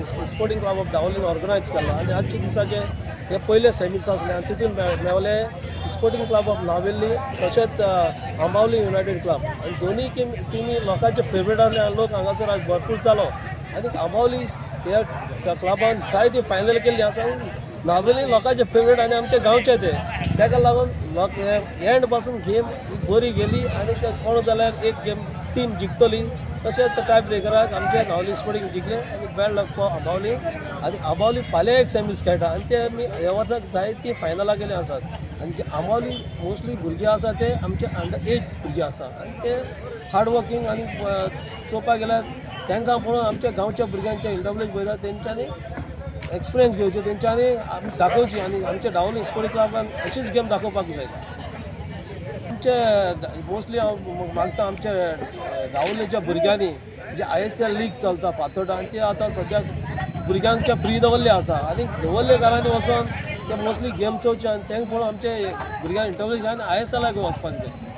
Sporting club of दावोलीन organise केला आनी आजच्या दिसाचे हे पयले सेमीस आसले आनी तितून मेवले स्पोर्टिंग क्लब ऑफ नावेली तशेंच आंबावली युनायटेड क्लब आनी दोनूय टिमी लोकांचे फेवरेट आसले आनी लोक हांगासर आज भरपूर जालो आनी आंबावली ह्या क्लबान जायती फायनल केल्ली आसा आनी नावेली लोकांचे फेवरेट आनी आमचे गांवचे ते ताका लागून लोक एंड पासून गेम बरी गेली आनी ते कोण जाल्यार एक गेम टीम जिखतली. तशेंच टाय ब्रेकराक आमचे नावली स्पोर्टिंग जिखले आनी बॅड लक फॉर आंबावली आनी आंबावली फाल्यां एक सेमीस खेळटा आनी ते आमी ह्या वर्साक जायती फायनलां गेले आसात आनी जे आंबावली मोस्टली भुरगे आसा ते आमचे अंडर एज भुरगे आसा आनी ते हार्ड वर्किंग आनी चोवपाक गेल्यार तांकां पळोवन आमच्या गांवच्या भुरग्यांचे इंटरव्यूज पळयता तेंच्यांनी एक्सपिरियन्स घेवचे तेंच्यांनी आमी दाखोवची आनी आमच्या दावोली स्पोर्टिंग क्लबान अशीच गेम दाखोवपाक जाय. आमचे मोस्टली हांव मागता आमच्या दावोलेच्या भुरग्यांनी जे ISL league चलता फातोर्डा आनी ते आतां सद्याक भुरग्यांक फ्री दवरले आसा आनी दवरले घरांनी वचोन ते मोस्टली गेम चोवचे आनी तांकां पळोवन आमचे भुरग्यांक इंटरव्यू आनी ISLाक वचपाक जाय.